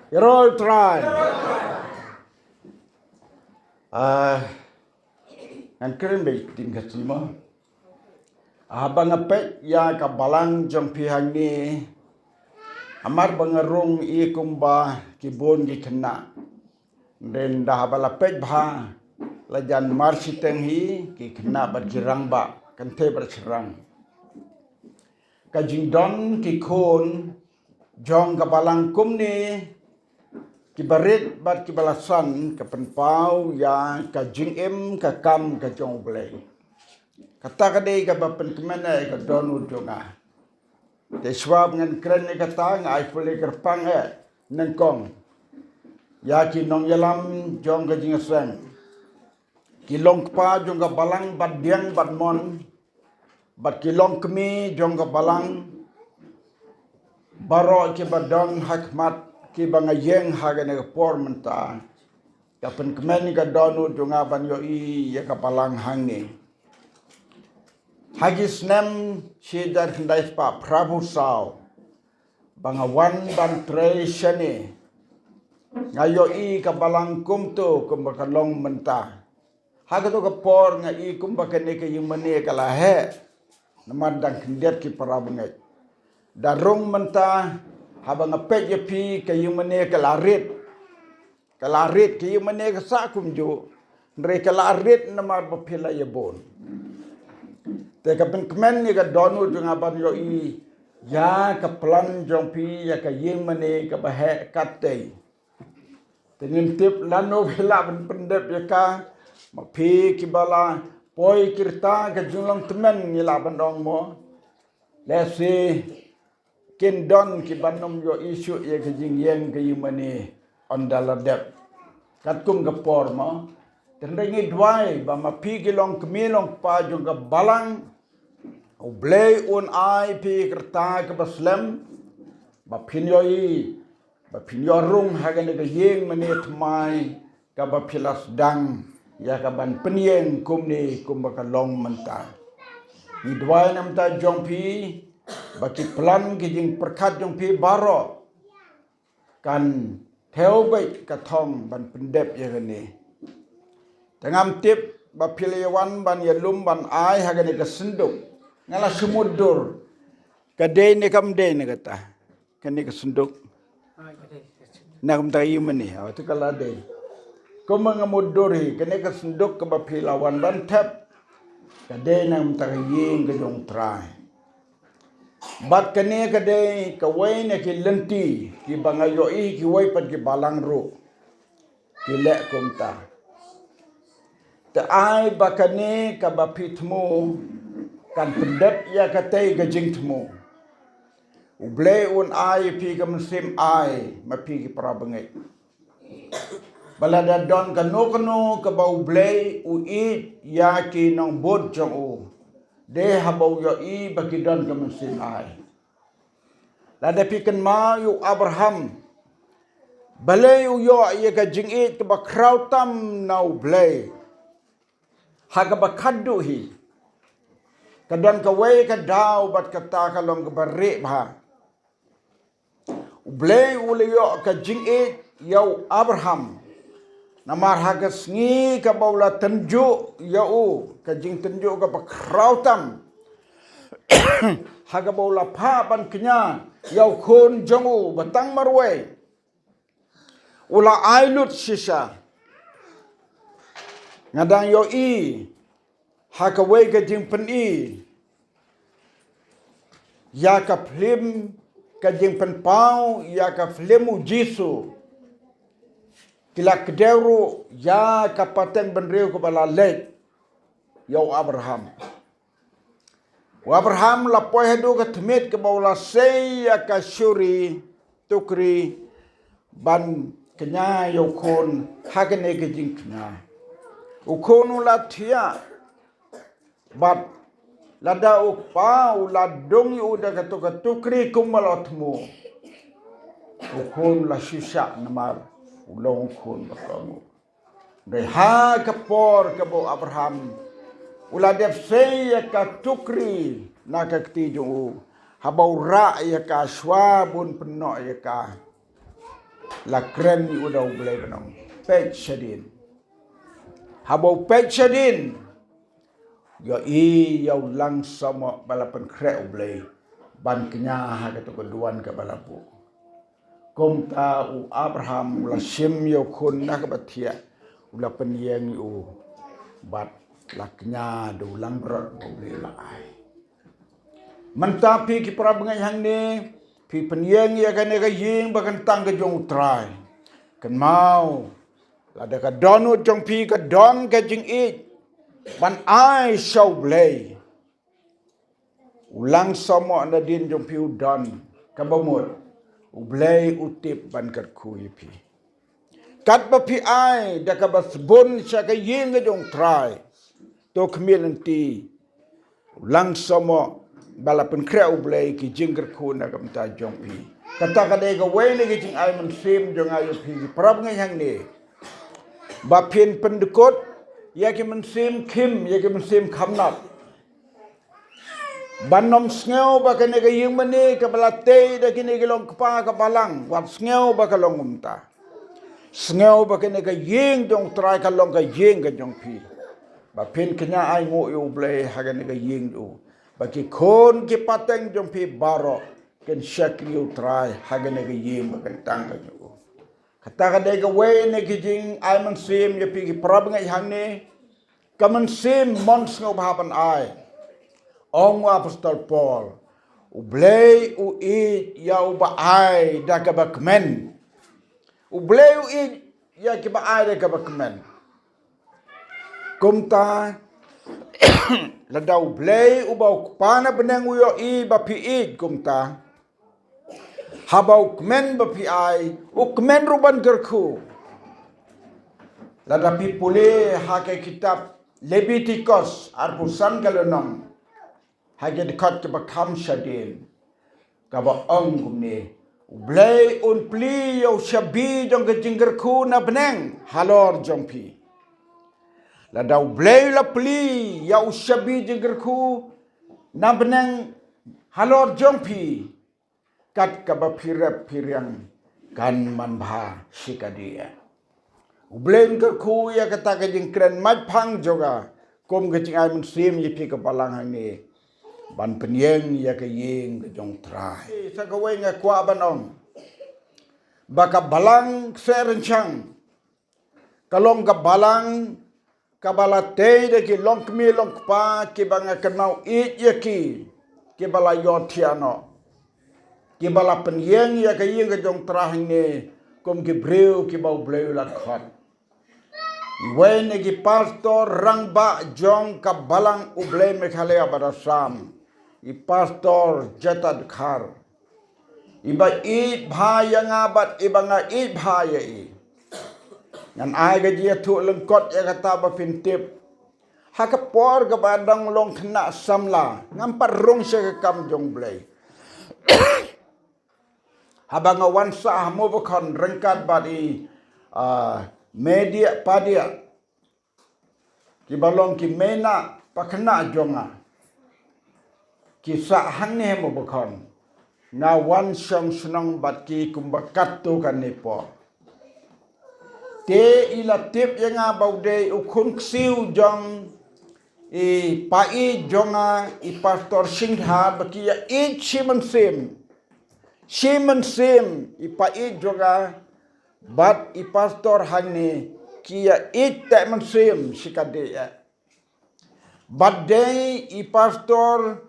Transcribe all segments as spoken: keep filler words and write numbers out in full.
Yarol trai. Ah, ngan kren beit ktien Khasi mo. Haba nga peit ïa ka balang jong phi hangne, hamar ba nga rung i kumba ki bun ki khynnah. Hynrei haba la peit bha, la jan mar shiteng hi ki khynnah bad ki rangbah, kynthei bad shynrang. Ka jingdon ki khun jong ka balang kumne, kiba rit bad kiba la san, ka pynpaw ïa ka jingim ka kam ka jong U Blei. Kata ka dei kaba pynkmen ïa ka dohnud jong nga. Te shuwa ba ngan kren ïa kata, nga ai pule kyrpang eh nyngkong ïa ki nongïalam jong ka jingïaseng, ki long kpa jong ka balang bad diang bad mon, bad ki long kmie jong ka balang, baroh kiba don ha khmat, kiba nga ïeng ha kane ka por mynta. Ka pynkmen ka dohnud jong nga ban ïohi ïa ka balang hangne. Ha ki snem shi hajar khyndai spah phra phew saw, ba nga wan ban trei shane, nga ïohi ka balang kumto kumba ka long mynta. Ha kato ka por nga i kumba kane ka ïingmane ka la heh, namar dang khyndiat ki para bangeit. Da rung mynta, haba nga peit ïa phi, ka ïingmane ka la rit. Ka la rit, ka ïingmane ka sah kumjuh. Hynrei ka la rit namar ba phi la ïabun. Te ka pynkmen ïa ka dohnud jong nga ban ïohi ïa ka plan jong phi ïa ka ïingmane kaba heh katei. Te ngim tip lano phi lah ban pyndep ïa ka. Ma phi kiba la poi ki rta ka jinglong tymmen ngi lah ban ong mo. Lehse kin don kiban ym ïohi shuh ïa ka jingïeng ka ïingmane ynda la dep. Katkum ka por mo. Te hynrei ngi duwai ba ma phi ki long kmie long kpa jong ka balang, U Blei un ai phi ka rta kaba slem, ba phin ïohi, ba phin ïoh rung ha kane ka ïingmane thymmai kaba phi la sdang ïa ka ban pynïeng kumne kumba ka long mynta. Ngi duwai na ka bynta jong phi, ba ki plan ki jingpyrkhat jong phi baroh kan thew beit ka thong ban pyndep ïa kane. Te ngam tip ba phi la ïa wan ban ïalum ban ai ha kane ka synduk. Nga la shu mutdur. Ka dei ne kam dei ne kata. Kane ka synduk. Na ka bynta ïingmane, ha, tu ka la dei. Kumba nga mutdur hi, kane ka synduk kaba phi la wan ban thep. Ka dei na ka bynta ka ïing ka jong U Trai. Bad kane ka dei kawei na ki lynti kiba nga ïohi kiwei pat ki balang ruh ki leh kumta. Te ai ba kane kaba phi thmu kan pyndep ïa katei ka jingthmu. U Blei un ai ïa phi ka mynsiem ai ma phi ki para bangeit. Ba lada don kano kano kaba U Blei u ïeit ïa ki nongbud jong u, dei haba u ïohi ba ki don ka mynsiem ai. Lada phi kynmaw ïa u Abraham, balei u ïoh ïa ka jingïeit kaba khraw tam na U Blei. Ha kaba khadduh hi, ka don kawei ka daw bad kata ka long kaba rieh bha. U Blei u la ïoh ka jingïeit ïa u Abraham. Namar ha ka sngi kaba u la tynjuh ïa u, ka jingtynjuh kaba khraw tam, ha kaba u la phah ban kñia ïa u khun jong u ba tang marwei, u la ai lut shisha. Nga dang ïohi ha kawei ka jingpyni ïa ka phlim, ka jingpynpaw ïa ka phlim u Jisu. Ki la kdew ruh ïa ka pateng bynriew kaba la leit ïa u Abraham. U Abraham la poi haduh ka tmiet kaba u la sei ïa ka shuri tukri ban kñia ïa u khun ha kane ka jingkñia. U khun u la thiah bad lada u kpa u la dung ïa u da kato ka tukri kumba la thmu, u khun u la shu shah namar u long u khun ba kohnguh. Dei ha ka por kaba u Abraham u la dep sei ïa ka tukri na ka kti jong u, haba u rah ïa ka shuwa bun pynnoh ïa ka. la kren ïa u da U Blei ban ong, peit shadien. Haba u peit shadien, ïohi ïa u langsamok ba la pynkhreh U Blei ban kñia ha kato ka duwan kaba la buh. Kumta u Abraham u la shim ïa u khun na kaba thiah, u la pynïeng ïa u bad la kñia da u langbrot ba U Blei u la ai. Mynta phi ki para bangeit hangne, phi pynïeng ïa kane ka ïing ba kyntang ka jong U Trai. Kynmaw, lada ka dohnud jong phi ka don ka jingïeit ban ai sha U Blei, u langsamok nadien jong phi u don, kaba mut U Blei u tip ban kyrkhu ïa phi. Katba phi ai da kaba sbun sha ka ïing ka jong U Trai, to khmih lynti, u langsamok ba la pynkhreh U Blei ki jingkyrkhu na ka bynta jong phi. Kata ka dei kawei na ki jingai mynsiem jong nga ïa phi ki para bangeit hangne, ba phin pyndkut ïa ki mynsiem khim, ïa ki mynsiem khamnat. Ban ym sngew ba kane ka ïing mane kaba la tei da kine ki long kpa ka balang, wat sngew ba ka long kumta. Sngew ba kane ka ïing jong U Trai ka long ka ïing ka jong phi. Ba phin kñia ainguh ïa U Blei ha kane ka ïing jong u, ba ki khun ki pateng jong phi baroh kin shakri ïa U Trai ha kane ka ïing ba kyntang ka jong u. Kata ka dei kawei na ki jingai mynsiem ïa phi ki para bangeit hangne. Ka mynsiem mon sngewbha ban ai. Ong u Apostol Paul, U Blei u ïeit ïa uba ai da kaba kmen. U Blei u ïeit ïa kiba ai da kaba kmen. Kumta, lada U Blei uba u Kpa na bneng u ïohi ba phi ïeit kumta, haba u kmen ba phi ai, u kmen ruh ban kyrkhu. Lada phi pule ha ka kitab Lebitikos arphew san ka lynnong, ha ka dkhot kaba kham shadien, kaba ong kumne, U Blei un plie ïa u shabi jong ka jingkyrkhu na bneng halor jong phi. Lada U Blei u la plie ïa u shabi jingkyrkhu na bneng halor jong phi, kat kaba phi rep phi riang kan manbha shikatdei. U Blei un kyrkhu ïa kata ka jingkren mait phang jong nga kum ka jingai mynsiem ïa phi ka balang hangne, ban pynïeng ïa ka ïing ka jong U Trai. Sa kawei nga kwah ban ong ba ka balang Ksehrynshang ka long ka balang kaba la tei da ki longkmie longkpa kiba nga kynmaw ïeit ïa ki, kiba la ïohthiah noh, kiba la pynïeng ïa ka ïing ka jong U Trai hangne kum ki briew kiba U Blei u la khot. Iwei na ki pastor rangbah jong ka balang U Blei Meghalaya bad Assam, i Pastor Jatadkhar, iba ïeit bha ïa nga bad iba nga ïeit bha ïa i. Ngan ai ka jingïathuh lyngkot ïa kata ba phin tip. Ha ka por kaba dang long khynnah samla, ngam pat rung sha ka kam jong U Blei. Haba nga wan sah ha Mobakhon ryngkat bad i, ah, Mediah Padiah, kiba long ki mei na pakhynnah jong nga, ki sah hangne ha Mobakhon. Nga wan shong shnong bad ki kumba katto katne por. Te i la tip ïa nga ba u dei u khun ksiew jong i pa ïeit jong nga, i Pastor Singdhar, ba ki ïa ïeit shi mynsiem. Shi mynsiem i pa ïeit jong nga bad i pastor hangne, ki ïa ïeit teh mynsiem shikatdei. Bad dei i pastor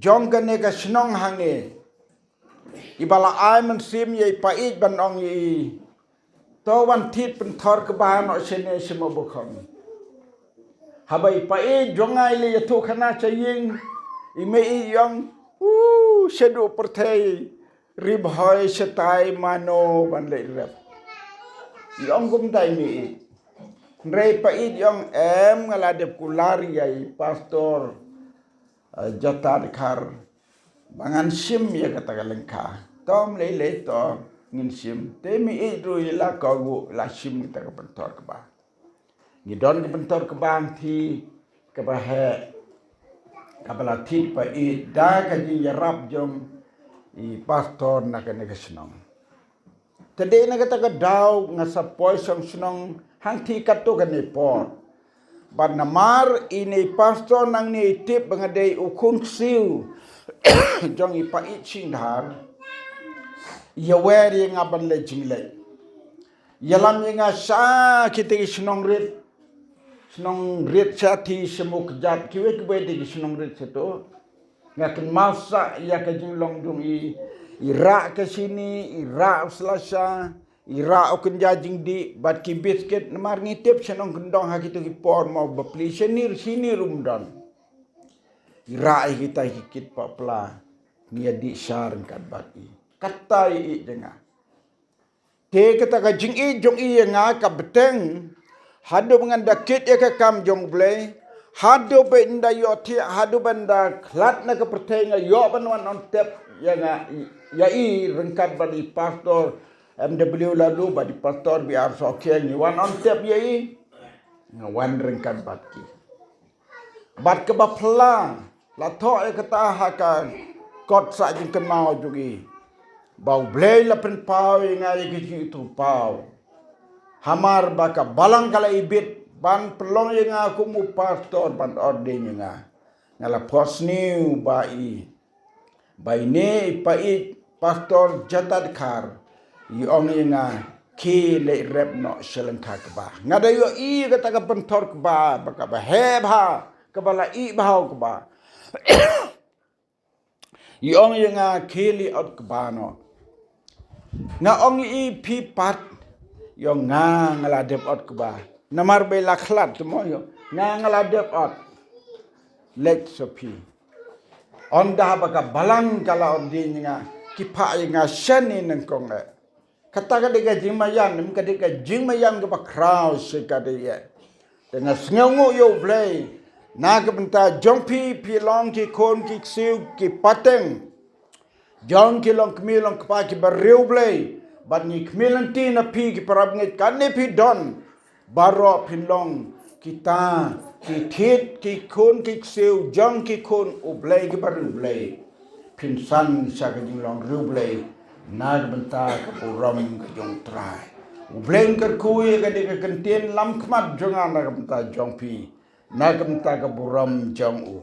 jong kane ka shnong hangne, iba la ai mynsiem ïa i pa ïeit ban ong ïa i, to wan thied pynthor kba noh shane sha Mobakhon. Haba i pa ïeit jong nga i la ïathuh khana sha ïing, i mei i ong, u, shaduh pyrthei, ri bhoi shatai mano ban leit rep. I ong kumta i mei ïeit. Hynrei pa ïeit i ong, em, nga la dep kular ïa i Pastor, eh, Jatadkhar ba ngan shim ïa kata ka lyngkha. To ym lei lei to ngin shim. Te mei ïeit ruh i la kohnguh, la shim kata ka pynthor kba. Ngi don ka pynthor kba hangtei kaba heh, kaba la thied pa ïeit da ka jingïarap jong i pastor na kane ka shnong. Te dei na kata ka daw nga sa poi song shnong hangti katto katne por. Bad namar ine i pastor nangne i tip ba nga dei u khun ksiew jong i Paieit Singdhar, ïawer ïa nga ban leit jingleit. Ïalam ïa nga sha kita ki shnong rit, shnong rit sha Thiew, Shymukjat, kiwei kiwei de ki shnong rit sha to. Nga kynmaw sah ïa ka jinglong jong i, i rah ka shini, i rah u slasha, i rah u kynja jingdih bad ki biscuit, namar ngi tip shnong kyndong ha kito ki por mo bapli shini, shini ruh ym don. I rah ïa kita ki kit papla, ngi ïa dih sha ryngkat bad i. Kata i ïeit jong nga. Te kata ka jingïeit jong i ïa nga ka bteng haduh ba ngan da kit ïa ka kam jong U Blei, haduh ba nda ïohthiah, haduh ba nda khlad na ka pyrthei, nga ïoh ban wan on tep ïa nga, ïa i ryngkat bad i pastor M W Laloo bad i pastor B R Sohkhia, ngi wan on tep ïa i, nga wan ryngkat bad ki. Bad kaba phylla, la thoh ïa kata ha ka kot sah jingkynmaw jong i, ba U Blei la pynpaw ïa nga ïa ka jingithuhpaw. Hamar ba ka balang ka la ibit ban pynlong ïa nga kum u pastor ban ordain ïa nga. Nga la phohsniew ba i, ba ine i Paieit Pastor Jatadkhar i ong ïa nga, khie leit rep noh sha lyngkha kba. Nga da ïohi kata ka pynthor kba ba kaba heh bha, kaba la ih bha u kba. I ong ïa nga, khie leit ot kba noh. Nga ong ïa i, phi pat? I ong, nga, nga la dep ot kba. Namar ba i la khlad te mo, i ong, nga, nga la dep ot. Leit sha phi. Ynda ba ka balang ka la ordain ïa nga, ki phah ïa nga shane nyngkong eh. Kata ka dei ka jingmaïan, ym ka dei ka jingmaïan kaba khraw shisha ka dei eh. Te nga sngewnguh ïa U Blei na ka bynta jong phi, phi long ki khun ki ksiew ki pateng jong ki longkmie longkpa kiba riewblei, bad ngi khmih lynti na phi, ki parabangeit, kane phi don baroh phin long kita ki thied ki khun ki ksiew jong ki khun U Blei kiba riewblei. Phin san sha ka jinglong riewblei na ka bynta ka burom ka jong U Trai. U Blei un kyrkhu ïa kane ka kyntien lam khmat jong nga na ka bynta jong phi, na ka bynta ka burom jong u.